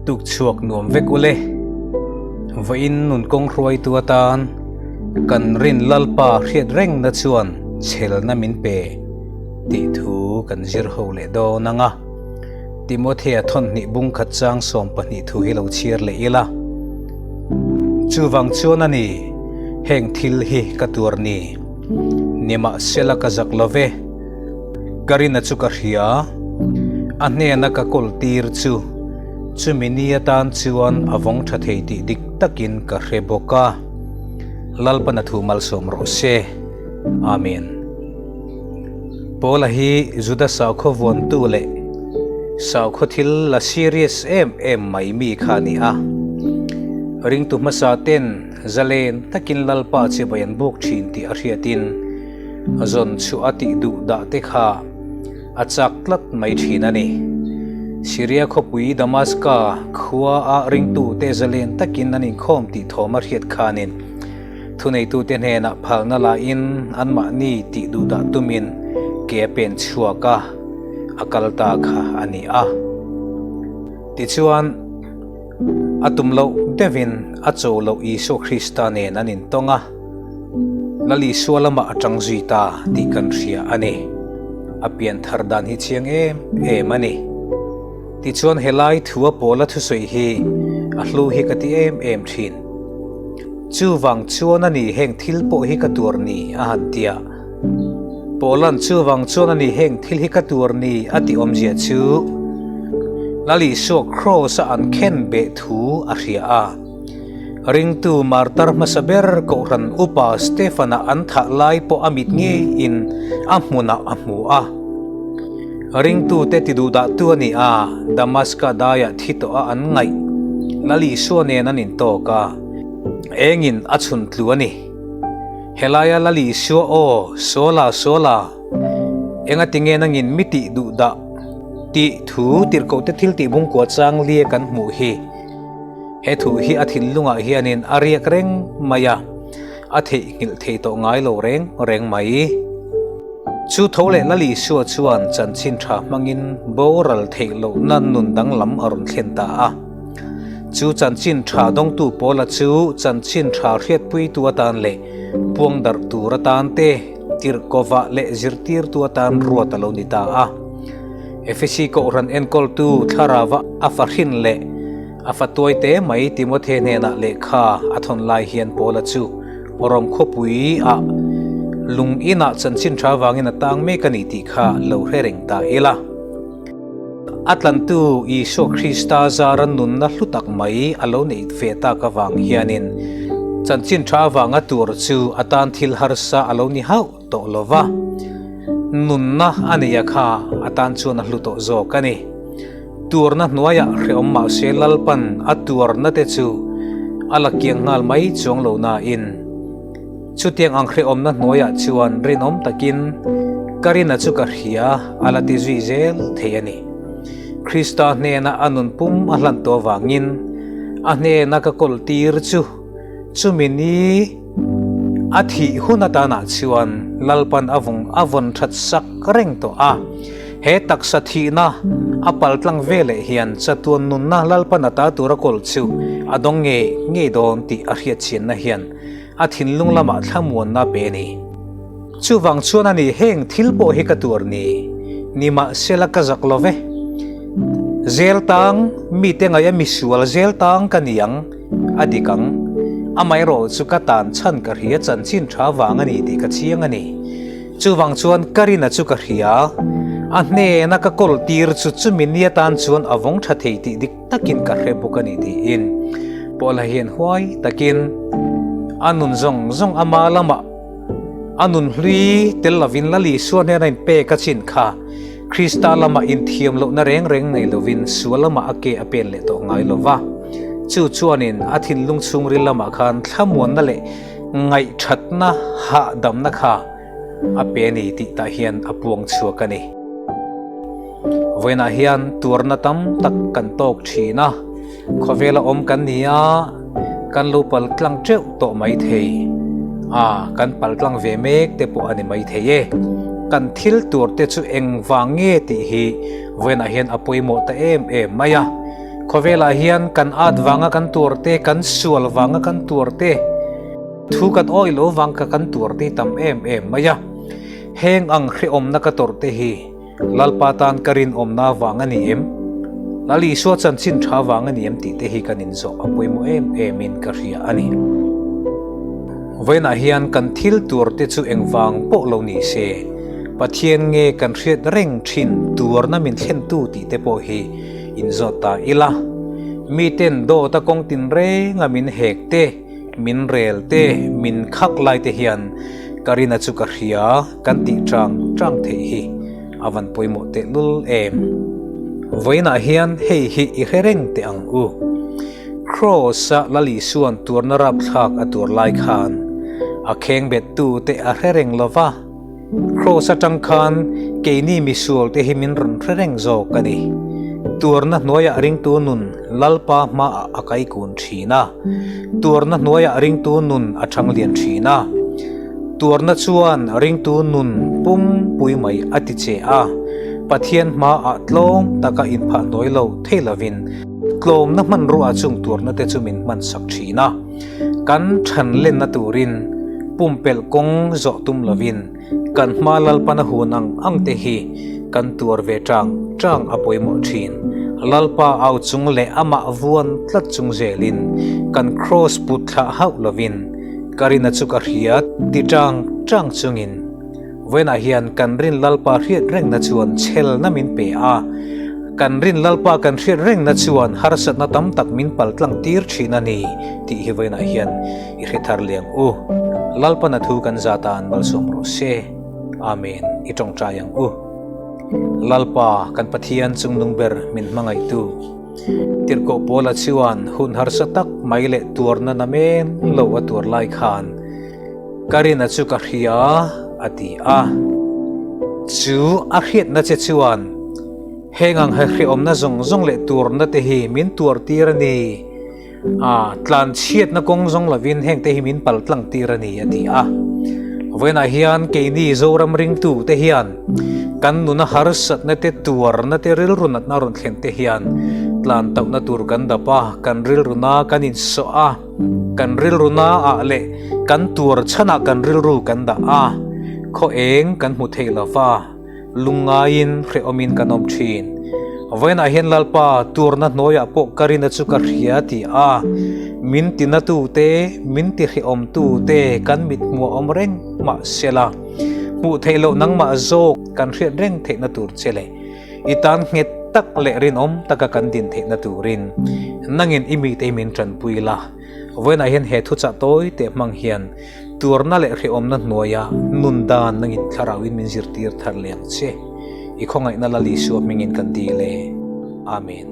Tuk chhuak nuam vek ule. Vawiin nun kawng hruaitu atan kan rin Lalpa hriat rengna chuan chhelna min pe tih thu kan zir ho leh dawn ang a. Timothea thawnhnih bung khat chang 12 thu hi lo chhiar leh ila. Chuvang chuan a ni, heng thil hi ka tuar ni. Nimahsela ka zak lo ve. Ka rina chu ka hria, a hnena ka kawl tir chu chumi ni atan chuan a vawng tha thei tih dik takin ka hre bawk a. Lalpan a thu malsawm rawh se. Amen. Paula hi Juda sakhaw vuantu leh sakhaw thil la serious em em mai mi kha a ni a. Ringtu hmasa ten Zalen takin Lalpa chibai an buk thin tih a hriatin a zawn chhuah a tih duh dah te kha a chak tlat mai thin a ni. Syria khawpui Damaska khua a ringtute zalen takin an inkhawm tih thawm a hriat khanin thuneitute hnenah phalna lain anmahni tih duh dah tumin ke a pen chhuak a, a kal ta kha a ni a. Tichuan. A tum loh deuhin a cho loh Isua Krista nen an intawng a, Lal Isua lamah a tang zui ta tih kan hria a ni. A pian thar dan hi chiang em em a ni. Tichuan helai thu a pawla thusawi hi a hlu hi ka ti em em thin. Chuvang chuan a ni heng thil pawh hi ka tuar ni a han ti a. Paula'n chuvang chuan a ni heng thil hi ka tuar ni a tih awmzia chu Lal Isua Kraws a an khen beh thu a hria a. Ringtu martar hmasa ber Kohhran Upa Stefan-a an thah lai pawh a mit ngeiin a hmunah a hmu a. Ringtute tiduhdahtu a ni a, Damaska daiah thi tawh a an ngaih Lal Isua nen an intawk a, engin a chhun tlu a ni. Helaia Lal Isua aw, Sawla, Sawla, engati nge nangin mi tih duh dah? tih thu tirhkohte thil tih bungkua chang lia kan hmuh hi. He thu hi a thinlungah hianin a riak reng mai a, a theihnghilh thei tawh ngai lo reng reng mai. Chu tho leh Lal Isua chuan chanchin tha hmangin boral theih lohna nun danglam a rawn thlen ta a. Chu chanchin tha dawngtu pawla chu chanchin tha hriatpuitu atan leh puangdarh tur atan te tirhkawvah leh zirtirtu atan ruat a lo ni ta a. Efesi Kohhran enkawltu thlarauva a fahrin leh a fatuai te mai Timothy hnenah lehkha a thawn lai hian Paula chu Rom khawpui ah lung inah chanchin tha vangin a tang mek a ni tih kha lo hre reng ta ila. A tlantu Isua Krista zara nunna hlu tak mai a lo neih ve tak avang hianin chanchin tha avanga tur chu a tan thil harsa a lo ni hauh tawh lo va, nunna a neih a kha a tan chuan a hlu tawh zawk a ni. Tuarna hnuaiah hrehawm mahse Lalpan a tuarna te chu a la kiang nghal mai chuang lo nain, Chutiang ang hrehawmna hnuaiah chuan rinawm takin ka rina chu ka hria a la ti zui zel thei a ni. Krista hnena a nun pum a hlan tawh avangin a hnena ka kawl tir chu chumi ni a thih hun atanah chuan Lalpan a vung a vawn that sak reng tawh a. He taksa thihna a paltlang veleh hian chatuan nunna Lalpan a ta tura kawl chu a dawng ngei ngei dawn tih a hriatchhianna hian A thinlung lamah thlamuanna pe a ni. Chuvang chuan a ni heng thil pawh hi ka tuar ni. Nimahsela ka zak lo ve. Zel tang, mite ngaih a misual zel tang ka ni ang, a dik ang. Amaherawh chu ka tan chhan ka hria chanchin tha vang a ni tih ka chiang a ni. Chuvang chuan ka rina chu ka hria. A hnena ka kawl tir chu chumi ni atan chuan a vawng tha thei tih dik takin ka hre bawk a ni tiin Paula hian huai takin a nun zawng zawng ama lamah a nun hlui tel lovin Lal Isua hnena inpek a chin kha Krista lamah inthiam lohna reng reng nei lovin sual lamah a ke a pen leh tawh ngai lo va. Chu chuanin a thinlung chhungril lamah khan thlamuanna leh ngaihthatna hahdamna kha a pe a ni tih tah hian a puang chhuak a ni. Vawiinah hian tuarna tam tak kan tawk thin a, khawvela awm kan ni a, kan lo pal tlang teuh tawh mai thei a, kan pal tlang ve mek te pawh a ni mai thei e. Kan thil tur te chu engvang nge tih hi vawiinah hian a pawimawh ta em em mai a. Khawvelah hian kan at vanga kan tuar te, kan sual vanga kan tuar te, thu kan awih lo vang kha kan tuar te hi tam em em mai a. Heng ang hrehawmna ka tawrh te hi Lalpa tan ka rinawmna vang a ni em? Lal Isua chanchin tha vang a ni em tih te hi kan inzawh a pawimawh em em in ka hria a ni. Vawiinah hian kan thil tur te chu engvang pawh lo ni se, Pathian nge kan hriat reng thin tuarna min thlentu tih te pawh hi inzawt ta ila. Miten dawta kawng tinrenga min hek te, min rel te, min khak lai te hian ka rina chu ka hria kan tih chang chang theih hi a van pawimawh tehlul em. Vawiinah hian hei hi i hre reng teh ang u. Kraws-a Lal Isua'n tuarna rapthlak a tuar lai khan a khengbettu te a hre reng lo va. Kraws atang khan keini misual te hi min rawn hre reng zawk a ni. Tuarna hnuaiah ringtu nun Lalpa hmaah a kaikun thin a. Tuarna hnuaiah ringtu nun a thang lian thin a. Tuarna chuan ringtu nun pumpui mai a ti che a. Pathian hmaah tlawm taka inphah hnuai lo thei lovin tlawmna hmanrua chung tuarna te chu min hmansak thin a. Kan than lenna turin pumpelh kawng zawh tum lovin kan hma Lalpana hun ang ang te hi kan tuar ve tang tang a pawimawh thin. Lalpa au chung leh amah vuan tlat chung zelin kan kraws put thlah hauh lovin ka rina chu ka hria ti tang tang chungin Vawiinah hian kan rin Lalpa hriat rengna chuan chhelna min pe a, kan rin Lalpa kan hriat rengna chuan harsatna tam tak min paltlang tir thin a ni tih hi vawiinah hian i hre thar liang u. Lalpana thu kan za tan malsawm rawh se. Amen. I tawngtai ang u. Lalpa, kan Pathian chungnung ber min hmangaihtu. Tirhkoh Paula chuan hun harsa tak mai leh tuarna namen lo a tuar lai khan, Ka rina chu ka hria, a ti a. Chu a hriatna che chuan, Heng ang hrehawmna zawng zawng leh turna te hi min tuar tir a ni, a tlanchhiatna kawng zawng lovin heng te hi min paltlang tir a ni, a ti a. Vawiinah hian keini Zoram ringtu te hian kan nuna harsatna te, tuarna te, rilru natna rawn thlen te hian tlan tauhna tur kan dap a, kan rilruna kan insawh a. Kan rilru naah leh kan tuar chhanah kan rilru kan dah a, khaw eng kan hmu thei lo va, lungngaiin hrehawmin kan awm thin. Vawiinah hian Lalpa tuarna hnuaiah pawh ka rina chu ka hria ti a, min tinatute, min tihrehawmtute kan mit hmuh a awm reng mah sela, hmuh theih loh nangmah zawk kan hriat reng theihna tur che leh I tan nghet tak leh rinawm taka kan din theihna turin nangin i mite hi min tanpui la. Vawiinah hian he thuchah tawi teh hmang hian tuarna leh hrehawmna hnuaia nun dan nangin thlarauin min zirtir thar leh ang che. I khawngaihna Lal Isua hmingin kan dil e. Amen.